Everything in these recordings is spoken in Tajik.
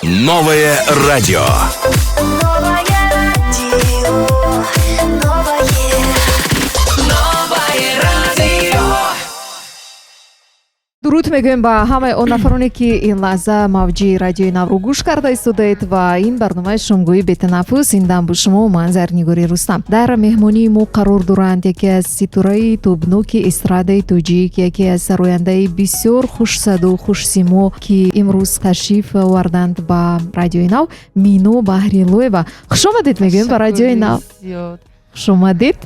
Новое радио. Новое радио, новое, Новое радио. Дуруд мегӯем ба ҳамаи он нафароне, ки ин лаҳза мавҷи Радиои Навро гӯш карда истодаед ва ин барномаи шомгоҳи бетанаффус. Ин дам бо шумо ман, Зарнигори Рустам. Дар меҳмонии мо қарор доранд яке аз ситораи тобноки эстрадаи тоҷик, яке аз сарояндаи бисёр хушсаду хушсимо, ки имрӯз ташриф оварданд ба Радиои Нав, Мино Баҳрилоева. Хушомадед мегӯем ба Радиои Нав. Зиёд. Хушомадед.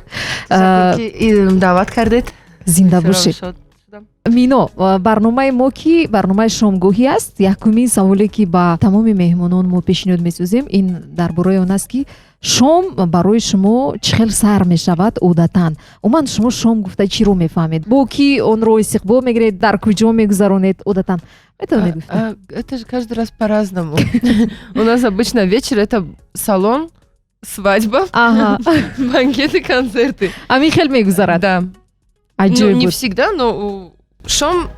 Ташаккур, ки даъват кардед. Зинда Бисёр бошед. шод шудам. Мино, барномаи мо, ки барномаи шомгоҳӣ аст, якумин саволе, ки ба тамоми меҳмонон мо пешниҳод месозем, ин дар бораи он аст, ки шом барои шумо чӣ хел сар мешавад одатан. Умуман, шумо шом гуфта чиро мефаҳмед, бо кӣ онро истиқбол мегиред, дар куҷо мегузаронед одатан, метавонед гуфта? Это же каждый раз по-разному. У нас обычно вечер — это салон, свадьба, банкеты, концерты. Ҳамин хел мегузарад? Да. Ну, Аҷоиб не буд. всегда, но шом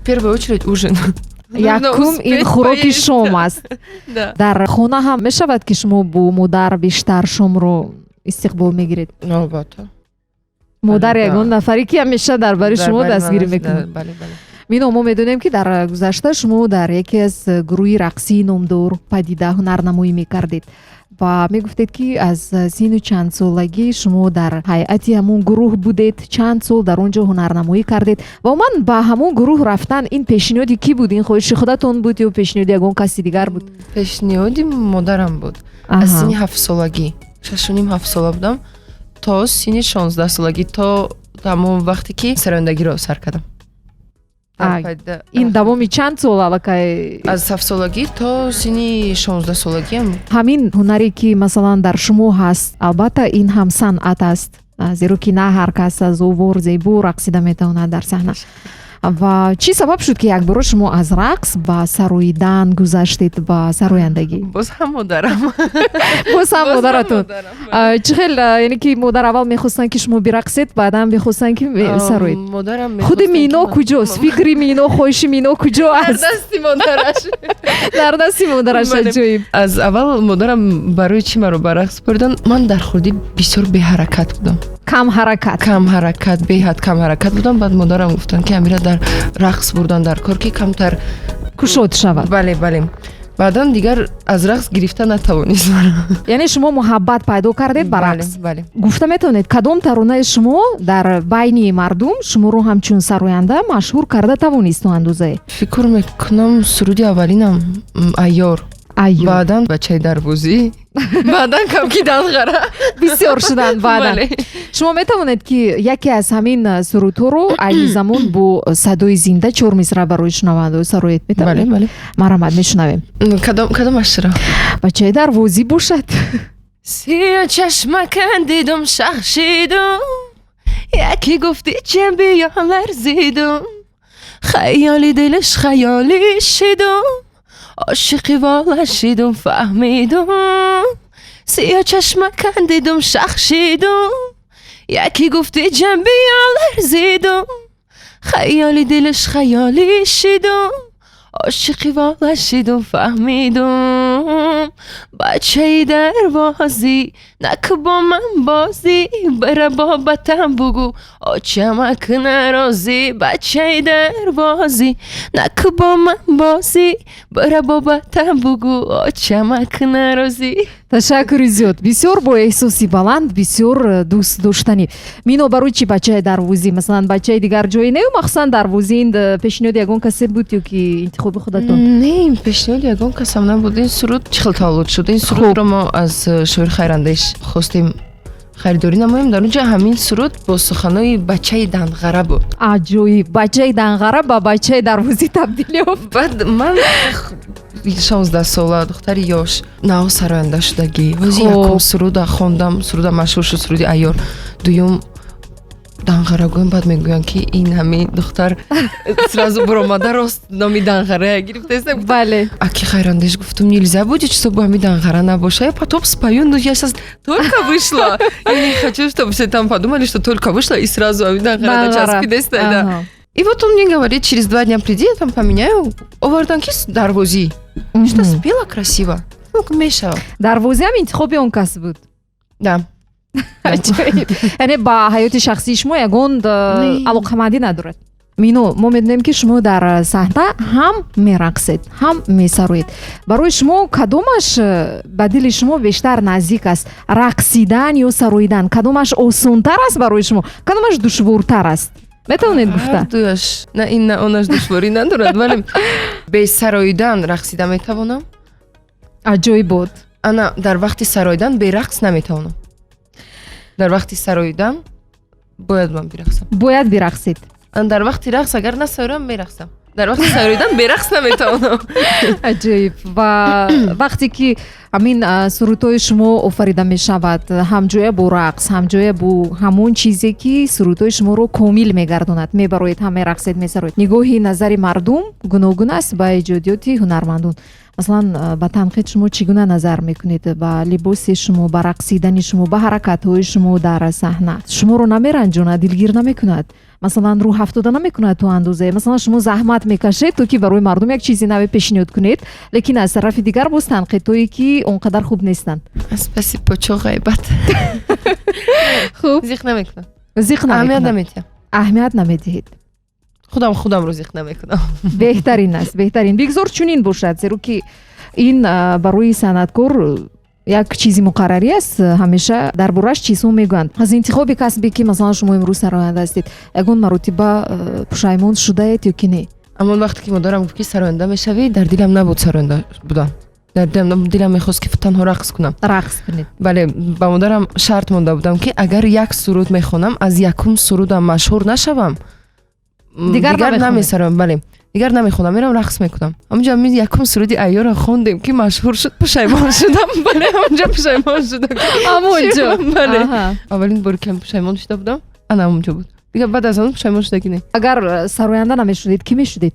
в первую очередь ужин. Нужно Якум ин успеть хӯроки поесть. шом аст. Да. Дар хона ҳам мешавад, ки шумо бо модар бештар шомро истиқбол мегиред? Ну, албатта. Модар Бале, ягон да. нафаре, ки ҳамеша дар бари Дар шумо бари ман дастгирӣ аст, мекунад. да, бале, бале. Мино, мо медонем, ки дар гузашта шумо дар яке аз гурӯҳи рақсии номдор «Падида» ҳунарнамоӣ мекардед ва мегуфтед, ки аз сину чанд солагӣ шумо дар ҳайати ҳамон гурӯҳ будед, чанд сол дар он ҷо ҳунарнамоӣ кардед. Ва умуман, ба ҳамон гурӯҳ рафтан ин пешниҳоди кӣ буд? Ин хоҳиши худатон буд ё пешниҳоди ягон каси дигар буд? Пешниҳоди модарам буд. Аз синни 7 солагӣ, 6.5, 7 сола будам, то синни 16 солагӣ, то ҳамон вақте ки сарояндагиро сар кардам. Ин давоми чанд сол аллакай? Аз 7 солагӣ то синни 16 солагиам. Ҳамин ҳунаре, ки масалан дар шумо ҳаст, албатта ин ҳам санъат аст, зеро ки на ҳар кас сазовор, зебо рақсида метавонад дар саҳна. Ва чӣ сабаб шуд, ки якбора шумо аз рақс ба сароидан гузаштед, ба сарояндагӣ? Боз ҳам модарам. Боз ҳам модаратон. Чӣ хел, яъне ки модар аввал мехостанд, ки шумо бирақсед, баъдан мехостанд, ки сароед? Модарам. Худи Мино куҷост? Фикри Мино, хоҳиши Мино куҷо аст? Дар дасти модараш. Дар дасти модараш, аҷоиб. Аз аввал модарам барои чӣ маро ба рақс бурдан? Ман дар хурдӣ бисёр беҳаракат будам. Камҳаракат. Камҳаракат, беҳад камҳаракат будам. Баъд модарам гуфтанд, ки амира дар рақс бурдан дар кор, ки камтар кушод шавад. Бале. Баъдан дигар аз рақс гирифта натавонист. Яъне шумо муҳаббат пайдо кардед ба рақс? Бале. Гуфта метавонед, кадом таронаи шумо дар байни мардум шуморо ҳамчун сароянда машҳур карда тавонист то андозае? Фикр мекунам, суруди аввалинам «Айёр». «Айёр». Баъдан «Бачаи дарвозӣ», баъдан камки «Данғара». Бисёр шуданд баъдан. Шумо метавонед, ки яке аз ҳамин сурудҳоро айни замон бо садои зинда чор мисра барои шунавандао сароед? Метавонед? Бале. Марҳамат, мешунавем. Кадомашро? «Бачаи дарвозӣ» бошад. Сиё чашмакан дидум, шах шидум, яке гуфти чембиё, ларзидум, хаёли дилаш хаёлӣ шидум, ошиқи вола шидум, фаҳмидум. Сиё чашмакан дидум, шах шидум, яке гуфти ҷамбиё, ларзидум, хаёли дилаш хаёлӣ шидум, ошиқи вола шидум, фаҳмидум. Бачаи дарвозӣ, наку бо ман бозӣ, бара бобатам бугӯ, очамак нарозӣ. Бачаи дарвозӣ, наку бо ман бозӣ, бара бобатам бугӯ, очамак нарозӣ. Ташаккури зиёд, бисёр бо эҳсоси баланд, бисёр дӯст доштанӣ. Мино, барои чӣ «Бачаи дарвозӣ»? Масалан, бачаи дигар ҷое не, махсусан дарвозӣ? Ин пешниҳоди ягон касе буд ё ки интихоби худатон? Не, ин пешниҳоди ягон касам набуд. Ин суруд чӣ хел таваллуд шуд? Ин сурудро мо аз шоир Хайрандеш хостем харидорӣ намоем. Дар он ҷо ҳамин суруд бо суханои «Бачаи Данғара» буд. Аҷоиб, «Бачаи Данғара» ба «Бачаи дарвозӣ» табдил ёфт. Баъд ман 16 сола, духтари ёш, нав сароянда шудагӣ, ҳози якум суруда хондам, суруда машҳур шуд, суруди «Айёр», дуюм «Данғара» гӯем, баъд мегӯянд, ки ин ҳамин духтар сразу буромада, рост номи Данғара гирифтаест. Аки Хайрандеш, гуфтум, нельзя будет, чтобы ҳами Данғара набоша? Я потом спою, но я сейчас только вышла, я не хочу, чтобы все там подумали, что только вышла и сразу ҳами Данғара начаспидеста, да. И вот он мне говорит: через 2 дня приди, я там поменяю. Овардан ки дарвозӣ. Что спела красиво, мешавад. Дарвозиам интихоби он кас буд? Да. Яъне ба ҳаёти шахсии шумо ягон алоқамандӣ надорад. Мино, мо медонем, ки шумо дар саҳна ҳам мерақсед, ҳам месароед. Барои шумо кадомаш ба дили шумо бештар наздик аст, рақсидан ё сароидан? Кадомаш осонтар аст барои шумо, кадомаш душвортар аст, метавонед гуфта? Ҳардуяш, на ин, на онаш душворӣ надорад, вале бе сароидан рақсида метавонам. Аҷоибот. Ана дар вақти сароидан бе рақс наметавонам. Дар вақти сароидан бояд ман бирақсам. Бояд бирақсед. Дар вақти рақс агар насароям, мерақсам. Дар вақти сароидан берақс наметавонам. Аҷоиб. Ва вақте ки ҳамин сурудҳои шумо офарида мешавад, ҳамҷоя бо рақс, ҳамҷоя бо ҳамон чизе, ки сурудҳои шуморо комил мегардонад, мебароед, ҳам мерақсед, месароед, нигоҳи назари мардум гуногун аст ба эҷодиёти ҳунармандон. Масалан, ба танқид шумо чӣ гуна назар мекунед? Ба либоси шумо, ба рақсидани шумо, ба ҳаракатҳои шумо дар саҳна шуморо намеранҷонад, дилгир намекунад, масалан, рӯҳафтода намекунад то андозае? Масалан, шумо заҳмат мекашед, то ки барои мардум як чизи наве пешниҳод кунед, лекин аз тарафи дигар боз танқидҳое, ки он қадар хуб нестанд. Аз паси почо ғайбат. Хуб. Зиқ намекунам. Зиқ аҳамият намекунад. Намедиҳам. Аҳамият намедиҳед. Худам худамро зиқ намекунам. Беҳтарин аст, беҳтарин. Бигзор чунин бошад, зеро ки ин барои санъаткор як чизи муқаррарӣ аст, ҳамеша дар бораш чизҳо мегӯянд. Аз интихоби касбе, ки масалан шумо имрӯз сароянда ҳастед, ягон маротиба пушаймон шудаед ё ки не? Амон вақте ки модарам гуфт, ки сароянда мешавӣ, дар дилам набуд сароянда будан. Дар дилам мехост, ки танҳо рақс кунам. Рақс кунед. Бале, ба модарам шарт монда будам, ки агар як суруд мехонам, аз якум сурудам машҳур нашавам, дигар дигар намехонед. Намесароям, бале, дигар намехонам, мерам рақс мекунам. Ҳамунҷа ми якум суруди Айёра хондем, ки машҳур шуд, пушаймон шудам. Бале, ҳамунҷа пушаймон шудам. Ҳамонҷо? Бале, аввалин боре ки пушаймон шуда будам, ана ҳамунҷо буд. Дигар баъд аз он пушаймон шудагӣ не. Агар сароянда намешудед, кӣ мешудед?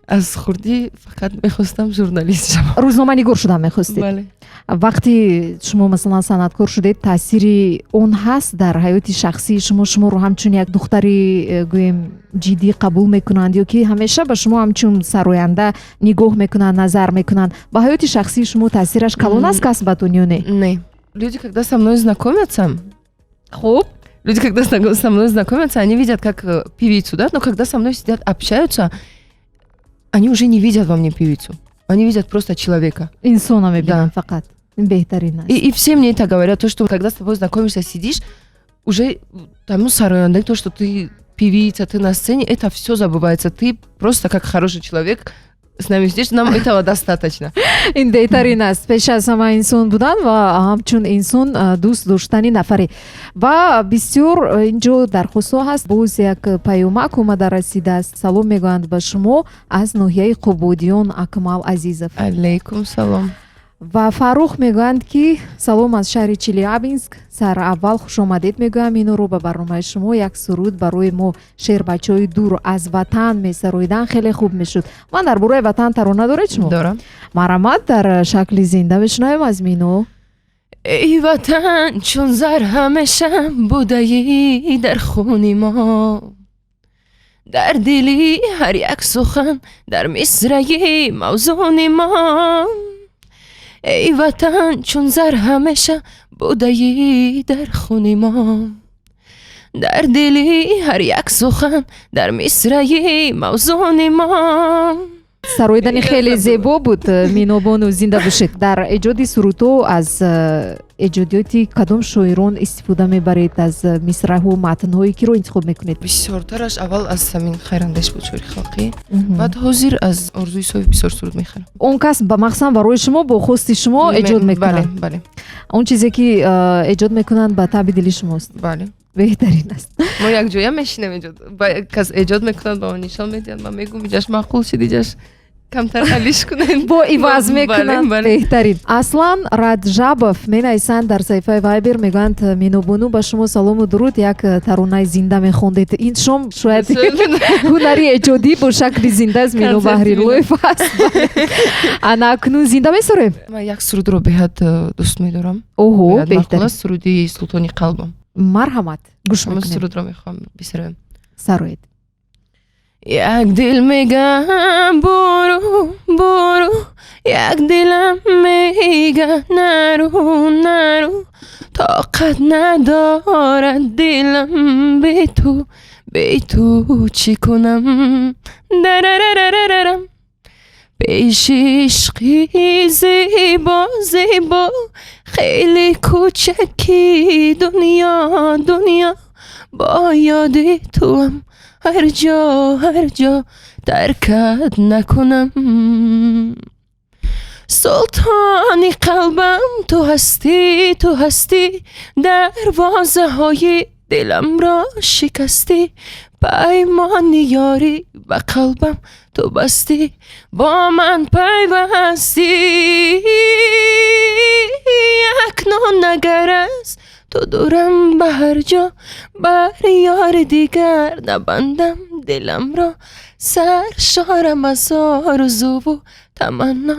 Аз хурдӣ фақат мехостам журналист шавам. Рӯзноманигор шудан мехостед? Бале. Вақти шумо, масалан, санъаткор шудед, таъсири он ҳаст дар ҳаёти шахсии шумо? Шуморо ҳамчун як духтари гӯем, ҷиддӣ қабул мекунанд ё ки ҳамеша ба шумо ҳамчун сароянда нигоҳ мекунанд, назар мекунанд? Ба ҳаёти шахсии шумо таъсираш калон аст касбатон ё не? Не, люди, когда со мной знакомятся, люди, когда со мной знакомятся, они видят как певицу, да, но когда со мной сидят, общаются, они уже не видят во мне певицу. Они видят просто человека. Инсона мебинанд фақат. Беҳтарин аст. И все мне это говорят, то, что когда с тобой знакомишься, сидишь, уже там, ну, сароянда, то, что ты певица, ты на сцене, это все забывается. Ты просто как хороший человек с нами сидишь, нам этого достаточно. Ин беҳтарин аст, пеш аз ҳама инсон будан ва ҳамчун инсон дӯст доштани нафаре. Ва бисёр инҷо дархостҳо ҳаст. Боз як паёмак омада расидааст. Салом мегӯянд ба шумо аз ноҳияи Қубодиён, Акмал Азизов. Алейкум салом. Ва Фаррух мегӯянд, ки салом аз шаҳри Челябинск. Сараввал хушомадед мегӯям инро ба барномаи шумо. Як суруд барои мо, шербачаҳои дур аз ватан, месароидан хеле хуб мешуд. Ман дар бораи ватан тарона доред шумо? Дорам. Марҳамат, дар шакли зинда мешунавем аз Мино. Эй ватан, чун зар ҳамеша будаӣ дар хуни мо, дар дили ҳар як сухан, дар мисраи мавзуни мо. Эй ватан, чун зар ҳамеша будаӣ дар хуни мо, дар дили ҳар як сухан, дар мисраи мавзуни мо. Сароидани хеле зебо буд, Минобону, зинда бошед. Дар эҷоди сурудҳо аз эҷодиёти кадом шоирон истифода мебаред? Аз мисраҳу матнҳои киро интихоб мекунед? Бисёртараш аввал аз ҳамин Хайрандеш буд, шоири халқӣ. Баъд ҳозир аз Орзуи Соҳиб бисёр суруд мехарам. Он кас ба махсусан барои шумо, бо хости шумо эҷод мекунанд? Бале, бале. Он чизе, ки эҷод мекунанд, ба таъби дили шумост? Бале. Беҳтарин аст. Мо якҷоя мешинем, эҷод кас эҷод мекунад, ба ман нишон медиҳанд, ман мегӯм, иҷаш маъқул шид, иҷаш камтар алиш кунед. Бо иваз мекунанд. Беҳтарин. Аслан Раҷабов менависанд дар саҳифаи Вайбер, мегӯянд: Минобону, ба шумо салому дуруд, як таронаи зинда мехондед ин шом. Шояд ҳунари эҷодӣ бо шакли зинда аз Мино Баҳрилоев аст. Ана акнун зинда месорем. Ман як сурудро беҳад дӯст медорам. Оҳо, беҳтарин. Суруди Султони қалбам. Марҳамат, гӯш мекунем. Сурудро мехоҳам бисароем. Сароед. Як дил мега буру, буру, як дилам мега нару, нару, тоқат надорад дилам бе ту, бе ту чӣ кунам? Дарарарарарам. Пеши ишқи зебо, зебо, хеле кӯчаки дунё, дунё, бо ёди туам ҳар ҷо, ҳар ҷо, таркат накунам. Султони қалбам ту ҳастӣ, ту ҳастӣ, дарвозаҳои диламро шикастӣ, паймони ёрӣ ба қалбам ту бастӣ, бо ман пайвастӣ. Акнун агар аз ту дурам ба ҳар ҷо, бар ёри дигар набандам диламро, саршорам аз орзуву таманно,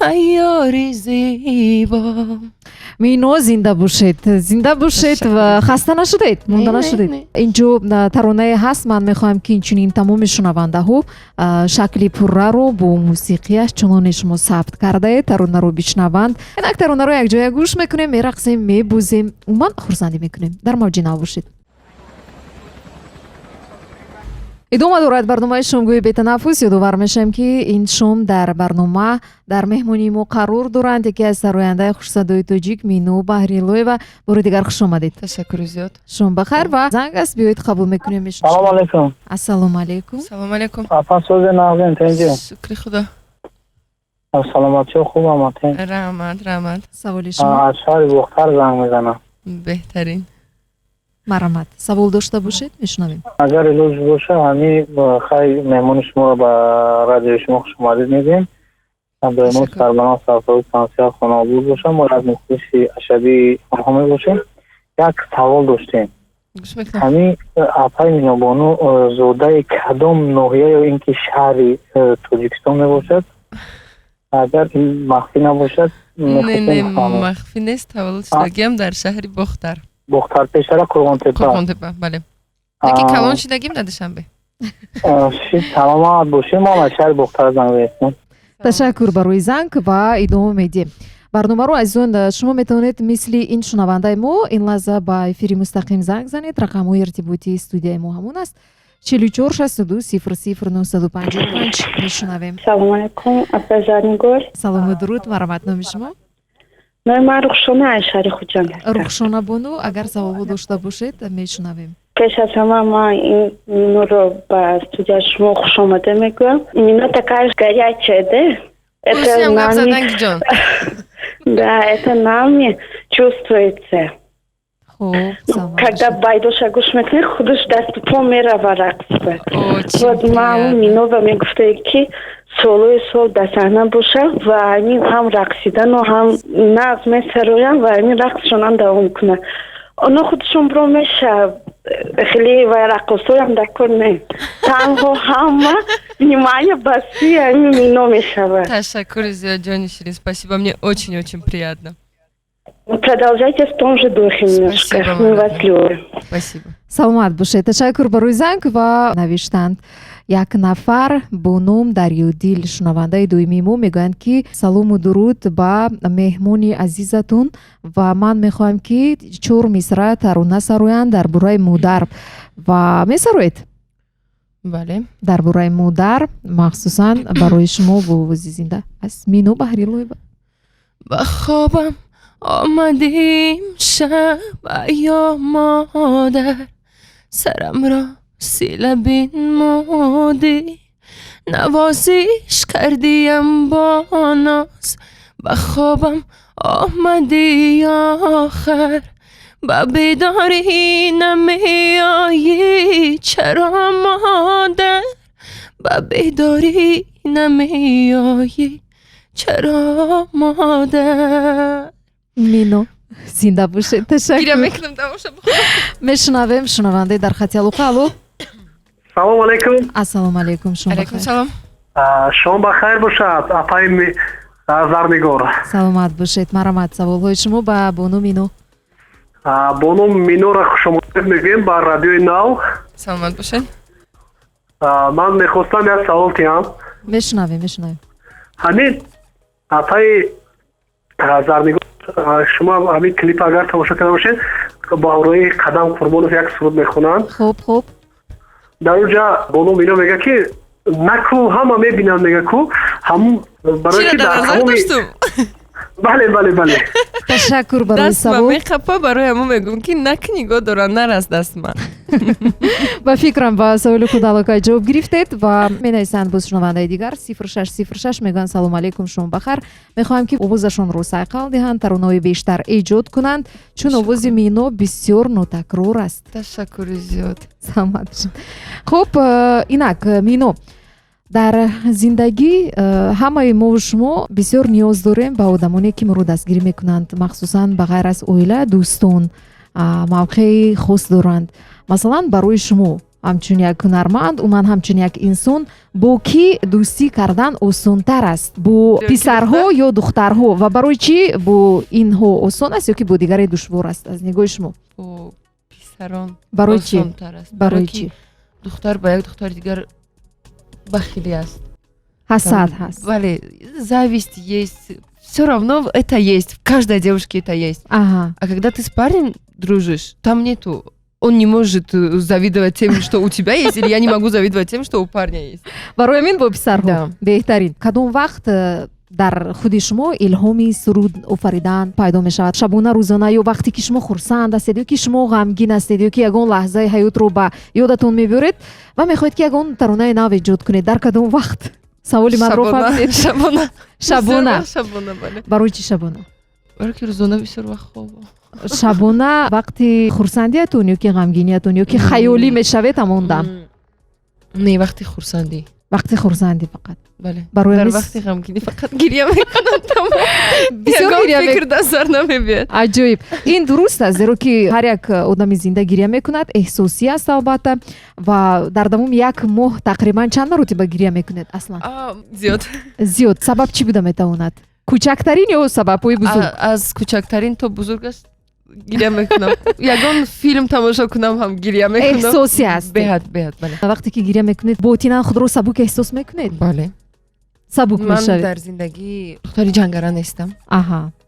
ай ёри зебо. Мино, зинда бошед, зинда бошед. Ва хаста нашудед, монда нашудед? Инҷо таронае ҳаст, ман мехоҳам, ки инчунин тамоми шунавандаҳо шакли пурраро бо мусиқияш, чуноне шумо сабт кардаед, таронаро бишнаванд. Инак таронаро якҷоя гӯш мекунем, мерақсем, мебозем, умуман хурсандӣ мекунем. Дар мавҷи нав бошед. Идома дорад барномаи шомгӯи бетанаффус. Ёдовар мешавем, ки ин шом дар барнома дар меҳмонии мо қарор доранд яке аз сарояндаи хушсадои тоҷик Мино Баҳрилоева. Бори дигар хуш омадед. Ташаккури зиёд. Шом бахайр. Ва занг аст, биёед, қабул мекунем. Салому алайкум. Ассалому алайкум. Салому алайкум. Апа, сози, нағзин, тинҷи? Шукри Худо. Саломатиё хубам, атин? Раҳмат, раҳмат. Саволи шумо? Аз шаҳри Бохтар занг мезанам. Беҳтарин. Марҳамат, савол дошта бошед, мешунавем. Агар илоҷ боша, ҳами хай меҳмони шуморо ба радиои шумо хушомадид мегӯем. Доимо сарбаланд, сарфароз, тансиҳат, хонаобод бошам. Мо аз мухлиси ашадии онҳо мебошем. Як савол доштем. Ҳами апаи Минобону зодаи кадом ноҳия ё ин ки шаҳри Тоҷикистон мебошад? Агар махфӣ набошад. Не, не, махфӣ нест. Таваллуд шудагиам дар шаҳри Бохтар. Бохтар, пештара Қурғонтепа. Қурғонтепа, бале, лекин калон шудагим дар Душанбе. Саломат бошем. Мо аз шаҳри Бохтар занг мезанем. Ташаккур барои занг ва идома медиҳем барномаро. Азизон, шумо метавонед мисли ин шунавандаи мо ин лаҳза ба эфири мустақим занг занед. Рақамҳои иртиботии студияи мо ҳамон аст: 44 62 00 955. Мешунавем. Салому алайкум, апа Зарнигор. Салому дуруд, марҳамат, номи шумо? Номи ман Рухшона, аз шаҳри Хуҷанд. Рухшона бону, агар саволҳо дошта бошед, мешунавем. Пеш аз ҳама ман ин Миноро ба студияи шумо хушомада мегӯям. Мино такая горячая, да? Это нами, да, это нами чувствуется. Когда байдоша гӯш мекунӣ, худаш дасту по мерава рақс ба. Вот ман Минова мегуфтае, ки солҳои сол дар саҳна бошам ва ҳамин ҳам рақсидану ҳам нағз месароям ва ҳамин рақсшонам давом кунад. Оно худшон бро меша, хеле ва раққосоям дар кор не, танҳо ҳама внимание ба сӯи ҳамин Мино мешавад. Ташаккури зиёд, ҷони ширин, спасибо, мне очень очень приятно. Продолжайте в том же духе немножко. Мы вас любим. Спасибо. Саломат бошед, ташаккур барои занг. Ва навиштанд як нафар бо ном Дарёдил, шунавандаи доимии мо, мегӯянд, ки салому дуруд ба меҳмони азизатон ва ман мехоҳам, ки чор мисра тарона сароянд дар бораи модар. Ва месароед? Бале. Дар бораи модар, махсусан барои шумо бо овози зинда аз Мино Баҳрилоева. Ба хобам омадим шаб, ё модар, сарамро сила бинмудӣ, навозиш кардиям бо ноз. Ба хобам омадӣ, охар ба бедорӣ намеоӣ чаро, модар? Ба бедорӣ намеоӣ чаро, модар? Мино, зинда бошед, ташаккур. Гиря мекунам, тамоша. Мешунавем шунавандаи дар хати алоқа. Алло. Салому алайкум. Ассалому алайкум, шом. Алайкум салом. Шом ба хайр бошад, апаи Зарнигор. Саломат бошед, марҳамат, саволҳои шумо ба бону Мино. Бону Миноро хушомадед мегӯем ба радиои Нав. Саломат бошед. Ман мехостам як савол тиҳам. Мешунавем, мешунавем. Ҳамин апаи Зарнигор, шумо ҳамин клип агар тамошо карда бошед, бо ҳамроҳии Қадам Қурбонов як суруд мехонанд. Хуб, хуб. Дар он ҷа бону Мино мега, ки наку ҳама мебинанд, мега ку ҳамун барои Чиро ки дар дар назар тамоми доштум? Бале, бале, бале. Ташаккур барои Дастма савол. мехапа, барои ҳамон мегӯм, ки нак нигоҳ дорам, нарас дастма. Ба фикрам, ба саволи худ аллакай ҷавоб гирифтед. Ва менависанд боз шунавандаи дигар, 0606, мегӯянд: «Салому алейкум, шумо бахайр. Мехоҳам, ки овозашонро сайқал диҳанд, таронаҳои бештар эҷод кунанд, чун овози Мино бисёр нотакрор аст». Ташаккури зиёд. Саломат бошед. Хуб, инак, Мино, дар зиндагӣ ҳамаи мову шумо бисёр ниёз дорем ба одамоне, ки моро дастгирӣ мекунанд. Махсусан, ба ғайр аз оила, дӯстон мавқеи хос доранд. Масалан, барои шумо ҳамчун як ҳунарманд, умуман ҳамчун як инсон, бо кӣ дӯстӣ кардан осонтар аст: бо писарҳо ё духтарҳо, ва барои чӣ бо инҳо осон аст ё ки бо дигаре душвор аст, аз нигоҳи шумо? Бо писарон Барои чӣ? осонтар аст. Барои ки чӣ? Духтар ба як духтари дигар бахилӣ аст. Ҳасад ҳаст. Бале, зависть есть, все равно это есть, в каждой девушке это есть. А когда ты с парнем дружишь, там нету, он не может завидовать тем, что у тебя есть, или я не могу завидовать тем, что у парня есть. Барои ҳамин бо писарҳо Да. беҳтарин. Кадом вақт дар худи шумо илҳоми суруд офаридан пайдо мешавад? Шабона, рӯзона, ё вақте ки шумо хурсанд ҳастед, ё ки шумо ғамгин ҳастед, ё ки ягон лаҳзаи ҳаётро ба ёдатон мебиёред ва мехоҳед, ки ягон таронаи нав эҷод кунед? Дар кадом вақт? Саволи манро фаҳмидед? Шабона. Шабона? Бисёр вақт шабона, бале. Барои чӣ шабона? Барои ки рӯзона бисёр вақт хобам. Шабона вақти хурсандиятон ё ки ғамгиниятон, ё ки хаёлӣ мешавед ҳамон дам? Не, вақти хурсандӣ. Вақти хурсандӣ фақат? Бале. Барои Дар ҳамин вақти ғамгинӣ фақат гиря мекунам, тамом. Бисёр Ягон гиря фикр дар сар намебиёд. Аҷоиб. Ин дуруст аст, зеро ки ҳар як одами зинда гиря мекунад, эҳсосӣ аст албатта. Ва дар давоми як моҳ тақрибан чанд маротиба гиря мекунед аслан? Зиёд. Зиёд. Сабаб чӣ буда метавонад? Кӯчактарин ё сабабҳои бузург? Аз кӯчактарин то бузургаш гиря мекунам. Ягон филм тамошо кунам ҳам гиря мекунам. Эҳсосӣ аст. Беҳад, беҳад, бале. Вақте ки гиря мекунед, ботинан худро сабук эҳсос мекунед? Бале. Сабук Ман мешавед. дар зиндагӣ духтари ҷангара нестам.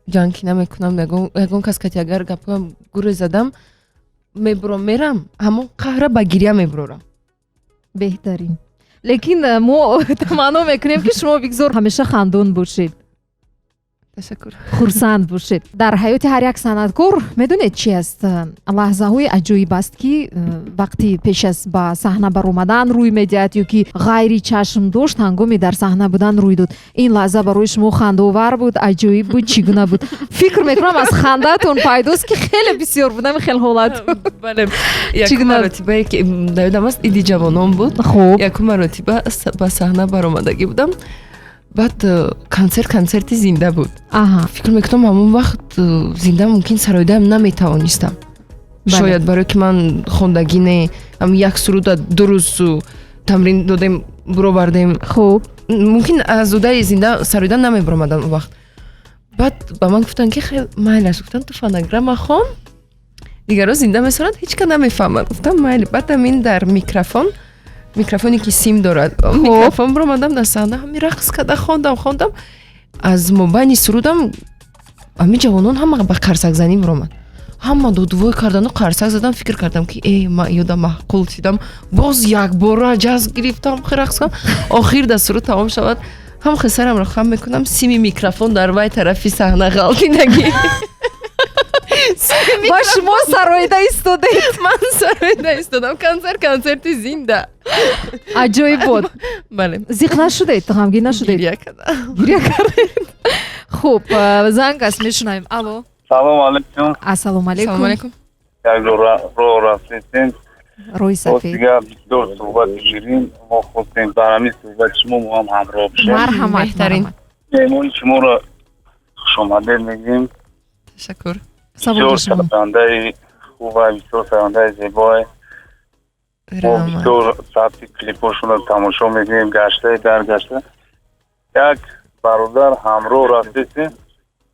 Ҷанг ки намекунам. Ягон кас кати агар гапҳоям гуре задам, мебуром, мерам, ҳамон қаҳра ба гиря мебурорам. Беҳтарин. Лекин мо таманно мекунем, ки шумо бигзор ҳамеша хандон бошед. Ташаккур. Хурсанд бошед. Дар ҳаёти ҳар як санъаткор, медонед, чи аст? Лаҳзаҳои аҷоиб аст, ки вақти пеш аз ба саҳна баромадан рӯй медиҳад ё ки ғайри чашм дошт ҳангоми дар саҳна будан рӯй дод. Ин лаҳза барои шумо хандаовар буд, аҷоиб буд, чӣ гуна буд? Фикр мекунам, аз хандаатон пайдост, ки хеле бисёр буд ҳамин хел ҳолат. Бале. Чӣ Якум гуна? маротибае ки дар ёдам аст, иди ҷавонон буд. Якум маротиба ба саҳна баромадагӣ будам. Баъд консерт, консерти зинда буд. Фикр мекунам, ҳамон вақт зинда мумкин сароидаам наметавонистам. Шояд барое ки ман хондагӣ не, ҳам як суруда 2 рӯз тамрин додем, буровардем. Мумкин аз удаи зинда сароида намебаромадам он вақт. Баъд ба ман гуфтанд, ки хел майлаш, гуфтанд, ту фонограмма хон, дигарро зинда месоранд, ҳеҷ ка намефаҳмад. Гуфтам, майли. Баъд ҳамин дар микрофон, микрофоне ки сим дорад, микрофон, баромадам дар саҳна, ҳамин рақс карда хондам, хондам. Аз мобайни сурудам ҳамин ҷавонон ҳама ба қарсакзанӣ баромад, ҳама додувой кардану қарсак задан. Фикр кардам, ки э, ман ёдам маъқул шидам, боз якбора ҷазб гирифтам, рақс кардам. Охир дар суруд тамом шавад, ҳам хисарамро хам мекунам, сими микрофон дар вай тарафи саҳна ғалтидагӣ. Ва шумо сароида истодед? Ман сароида истодам. Консерт, консерти зинда. Аҷоиб буд. Бале. Зиқ нашудед, ғамгин нашудед? Гиря кардам. Гиря кардед. Хуб, занг аст, мешунавем. Алло. Салом алейкум. Ассалому алейкум. Салому алейкум. Як роҳ рафтем. Роҳи сафед. Дигар бисёр суҳбати ширин. Мо хостем дар ҳамин суҳбати шумо мо ҳам ҳамроҳ бошем. Марҳамат. Беҳтарин. Марҳамат. Меҳмони шуморо хушомадед мегӯем. Ташаккур. Саволи Бисёр шумо. сарояндаи хуба, бисёр сарояндаи зебое. Мо Раҳмат. бисёр сабти клипошонро тамошо мекунем, гаштаи дар гашта. Як бародар ҳамроҳ рафтесем,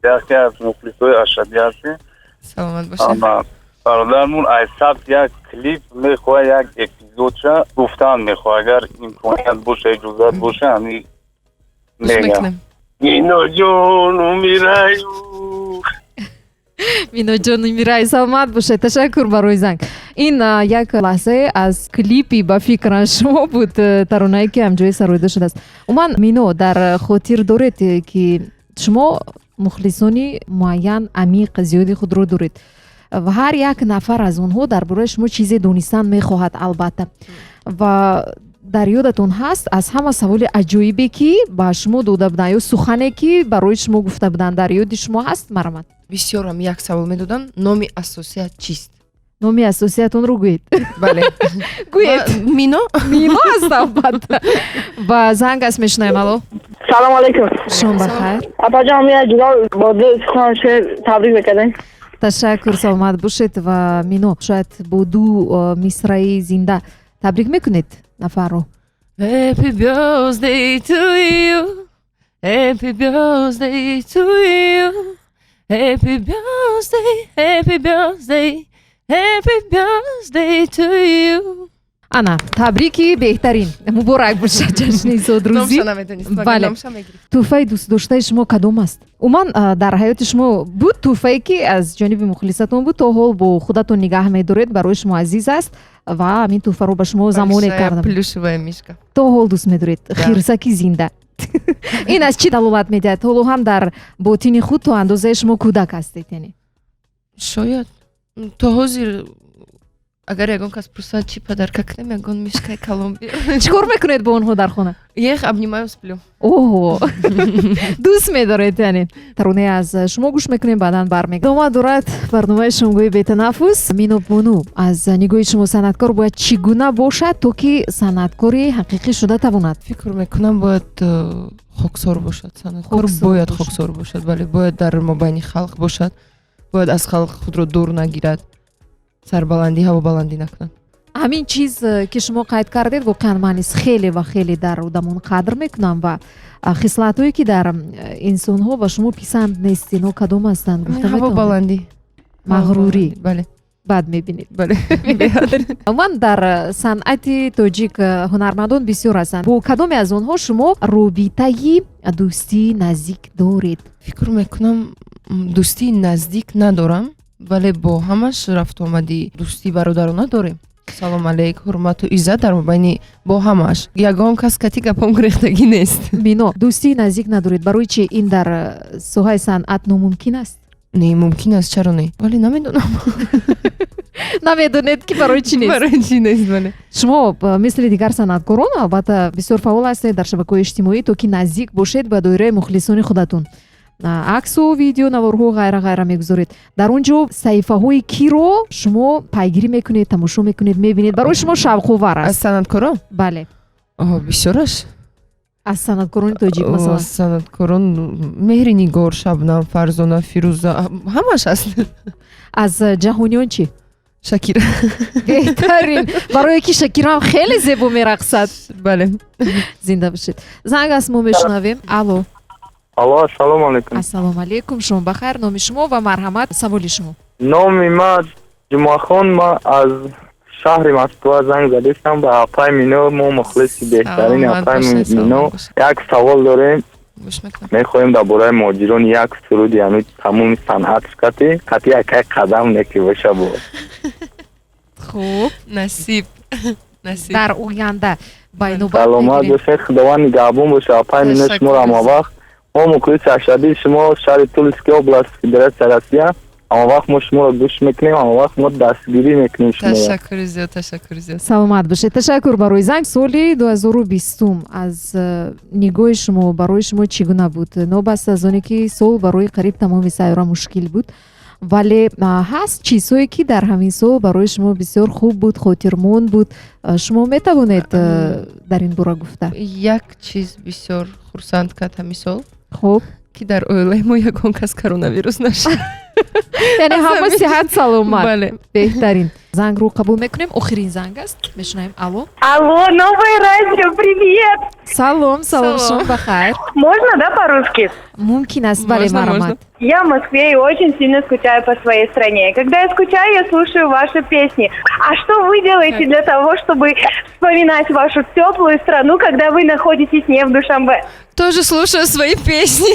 яке аз мухлисои ашадӣ ҳастем. Саломат бошед. Ама Бародармон аз сабт як клип мехоҳад, як эпизодша гуфтан мехоҳад. Агар имконият боша, иҷозат боша, ҳами мегам. Миноҷон, умираю. Миноҷон, умираю. Саломат бошед, ташаккур барои занг. Ин як лаҳзае аз клипи ба фикран шумо буд, таронае ки ҳамҷои сароида шудааст. Умуман, Мино, дар хотир доред, ки шумо мухлисони муайян, амиқ, зиёди худро доред ва ҳар як нафар аз онҳо дар бораи шумо чизе донистан мехоҳад, албатта. Ва дар ёдатон ҳаст, аз ҳама саволи аҷоибе, ки ба шумо дода буданд ё сухане, ки барои шумо гуфта буданд, дар ёди шумо ҳаст? Марҳамат. Бисёрам як савол медоданд: номи асосият чист? Номи асосиятонро гӯед. Бале. Гӯед. Мино. Мино аст, албатта. Ва занг аст, мешунавем. Алло. Салому алейкум. Шом бахайр. Апаҷон, я ҷудо бо ду сухан шеър табрик мекардем. Ташаккур, саломат бошед. Ва Мино, шояд бо ду мисраи зинда табрик мекунед нафарро. Happy birthday to you. Happy birthday to you. Happy birthday, happy birthday, happy birthday to you. Ана, табрики беҳтарин, муборак бошад ҷашни зодрӯзӣ. Бале, тӯҳфаи дӯстдоштаи шумо кадом аст? Умуман, дар ҳаёти шумо буд тӯҳфае, ки аз ҷониби мухлисатон буд, то ҳол бо худатон нигаҳ медоред, барои шумо азиз аст ва ҳамин тӯҳфаро ба шумо замоне кардам? Плюшевая мишка. То ҳол дӯст медоред хирсаки зинда. Ин аз чӣ далолат медиҳад? Ҳоло ҳам дар ботини худ то андозаи шумо кӯдак ҳастед, яъне. Шояд. То ҳозир агар ягон кас пурсад, чӣ подарка кунем, ягон мишкаи калон. Чӣ кор мекунед бо онҳо дар хона? Я их обнимаю, сплю. Оҳо, дӯст медоред яъне. Таронае аз шумо гӯш мекунем, баъдан бармегардем. Идома дорад барномаи шомгоҳи бетанаффус. Мино бону, аз нигоҳи шумо санъаткор бояд чӣ гуна бошад, то ки санъаткори ҳақиқӣ шуда тавонад? Фикр мекунам, бояд хоксор бошад санъаткор, бояд хоксор бошад, бале, бояд дар мобайни халқ бошад, бояд аз халқ худро дур нагирад, сарбаландӣ, ҳавобаландӣ накунад. Ҳамин чиз, ки шумо қайд кардед, воқеан ман низ хеле ва хеле дар одамон қадр мекунам. Ва хислатҳое, ки дар инсонҳо ба шумо писанд нест, ино кадом ҳастанд, гуфта? Ҳавобаландӣ. Мағрурӣ. Бале. Бад мебинед. Бале. Умуман, дар санъати тоҷик ҳунармандон бисёр ҳастанд. Бо кадоме аз онҳо шумо робитаи дӯстии наздик доред? Фикр мекунам, дӯстии наздик надорам, вале бо ҳамаш рафтуомади дӯстии бародарона дорем. Салом алейк, ҳурмату иззат дар мобайни бо ҳамаш. Ягон кас кати гапом гурехтагӣ нест. Мино, дӯстии наздик надоред. Барои чи? Ин дар соҳаи санъат номумкин аст? Не, мумкин аст, чаро не, вале намедонам. Намедонед, ки барои чӣ нест? Барои чӣ нест, бале. Шумо мисли дигар санъаткорон, албатта, бисёр фаъол ҳастед дар шабакаҳои иҷтимоӣ, то ки наздик бошед ба доираи мухлисони худатон. Аксу, видео, наворҳо, ғайра, ғайра мегузоред. Дар он ҷо саҳифаҳои киро шумо пайгирӣ мекунед, тамошо мекунед, мебинед, барои шумо шавқовар аз аст? Санъаткорон? Бале. Бисёраш. Аз санъаткорони тоҷик, масалан? Санъаткорон: Меҳринигор, Шабнам, Фарзона, Фирӯза, ҳамаш аст. Аз ҷаҳониён чӣ? Шакира. Беҳтарин, барое ки Шакираам хеле зебо мерақсад. Бале. Зинда бошед. Занг аст, мо мешунавем. Алло. Алло, ассалому алайкум. Ассалому алайкум, шумо бахайр. Номи шумо ва марҳамат, саволи шумо. Номи ман Ҷумъахон, ман аз шаҳри Москва занг задистам ба апай Мино. Мо мухлиси беҳтарини апай Мино. Як савол дорем, мехоҳем дар бораи муҳоҷирон як суруди ҳами тамоми санъат кати кати якай қадам неки боша бо. Хуб. Насиб, насиб. Дар оянда байнобат. Саломат бошед, Худованд нигаҳбон боша. Апай Мино, шуморо ҳамавақт мо мухлиси ашадии шумо, шаҳри Тульский область, Федератсия Россия. Ҳама вақт мо шуморо гӯш мекунем, ҳама вақт мо дастгирӣ мекунем шуморо. Ташаккури зиёд, ташаккури зиёд. Саломат бошед, ташаккур барои занг. Соли 2020-ум аз нигоҳи шумо барои шумо чӣ гуна буд? Нобаста аз оне ки сол барои қариб тамоми сайёра мушкил буд, вале ҳаст чизҳое, ки дар ҳамин сол барои шумо бисёр хуб буд, хотирмон буд. Шумо метавонед дар ин бора гуфта? Як чиз бисёр хурсанд кард ҳамин сол, Хуб. ки дар оилаи мо ягон кас коронавирус нашуд. Яъне ҳама сиҳат саломат. Бале. Беҳтарин. Зангро қабул мекунем, охирин занг аст, мешунавем. Алло. Алло, Новое радио, привет! Салом, салом, шом бахайр. Можно, да, по-русски? Мумкин аст, бале, марҳамат. Я в Москве и очень сильно скучаю по своей стране. Когда я скучаю, я слушаю ваши песни. А что вы делаете для того, чтобы вспоминать вашу теплую страну, когда вы находитесь не в Душанбе? Тоже слушаю свои песни.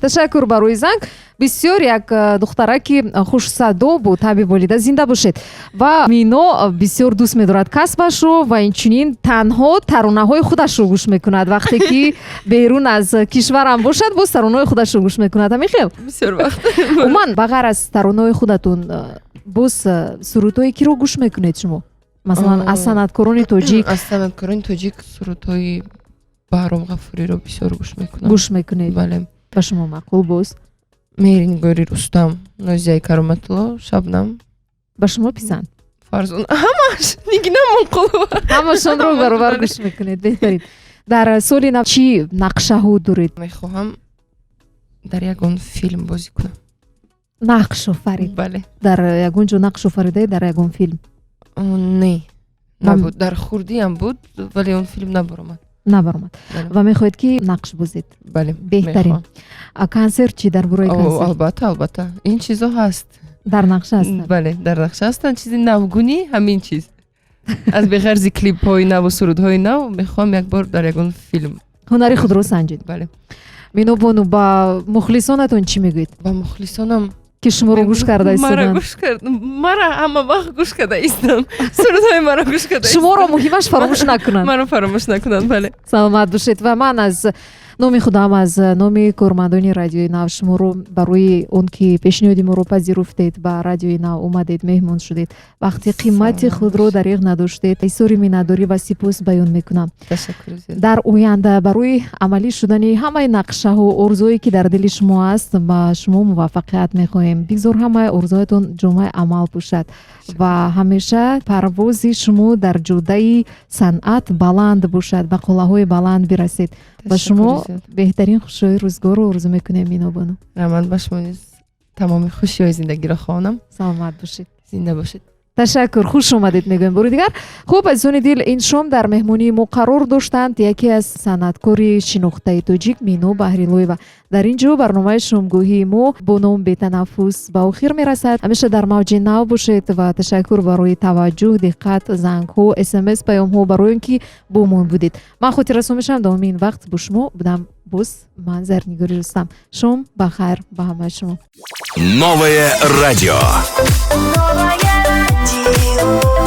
Ташаккур барои занг. Бисёр як духтараки хушсадо буд, таби болида. Зинда бошед. Ва Мино бисёр дӯст медорад касбашро ва инчунин танҳо таронаҳои худашро гӯш мекунад. Вақте ки берун аз кишварам бошад, боз таронаҳои худашро гӯш мекунад, ҳамин хел? Бисёр вақт. Умуман, ба ғайр аз таронаҳои худатон, боз сурудҳои киро гӯш мекунед шумо, масалан, аз санъаткорони тоҷик? Аз санъаткорони тоҷик сурудҳои Баҳром Ғафуриро бисёр гӯш мекунам. Гӯш мекунед? Бале. Ба шумо маъқул боз? Меҳринигори Рустам, Нозияи Кароматулло, Шабнам. Ба шумо писанд? Фарзона, ҳамаш, Нигина Амонқулова. Ҳамашонро баробар гӯш мекунед. Беҳтарин. Дар соли нав чӣ нақшаҳо доред? Мехоҳам дар ягон филм бозӣ кунам. Нақш офарид? Бале. Дар ягон ҷо нақш офаридаед, дар ягон филм? Не, набуд. Дар хурдиам буд, вале он филм набаромад. Набаромад. Ва мехоҳед, ки нақш бозед? Бале. Беҳтарин. Консерт чӣ, дар бораи консерт? Албатта, албатта, ин чизо ҳаст. Дар нақша ҳастанд? Бале, дар нақша ҳастанд. Чизи навгунӣ ҳамин чиз, аз беғарзи клипҳои наву сурудҳои нав, мехоҳам як бор дар ягон филм ҳунари худро санҷед. Бале. Минобону, ба мухлисонатон чӣ мегӯед? Ба мухлисонам? Ки шуморо гӯш карда Мара истоданд. гӯш кард, мара ҳама вақт гӯш карда истам, сурудҳои маро гӯш карда. Шуморо муҳимаш фаромӯш накунанд. Маро фаромӯш накунанд, бале. Саломат бошед. Ва ман аз номи худам, аз номи кормандони Радиои Нав шуморо барои он ки пешниҳоди моро пазируфтед, ба Радиои Нав омадед, меҳмон шудед, вақти қимати худро дариғ надоштед, изҳори миннатдорӣ ва сипос баён мекунам. Ташаккур зиёд. Дар оянда барои амалӣ шудани ҳамаи нақшаҳу орзуое, ки дар дили шумо аст, ба шумо муваффақият мехоҳем. Бигзор ҳамаи орзуҳоятон ҷомаи амал пӯшад ва ҳамеша парвози шумо дар ҷодаи санъат баланд бошад, ба қуллаҳои баланд бирасед. Ба шумо беҳтарин хушиҳои рӯзгорро орзу мекунем, Минобону. Раҳмат, ба шумо низ тамоми хушиҳои зиндагиро хоҳонам. Саломат бошед. Зинда бошед. Ташаккур, хуш омадед мегӯем бори дигар. Хуб, азизони дил, ин шом дар меҳмонии мо қарор доштанд яке аз санъаткори шинохтаи тоҷик Мино Баҳрилоева. Дар ин ҷо барномаи шомгоҳии мо бо ном «Бетанаффус» ба охир мерасад. Ҳамеша дар мавҷи Нав бошед ва ташаккур барои таваҷҷӯҳ, диққат, зангҳо, СМС паёмҳо, барои он ки бо мо будед. Ман хотиррасон мешавам, давоми ин вақт бо шумо будам боз ман, Зарнигори Рустам. Шом ба хайр ба ҳамаи шумо. Новое радио. Новое радио.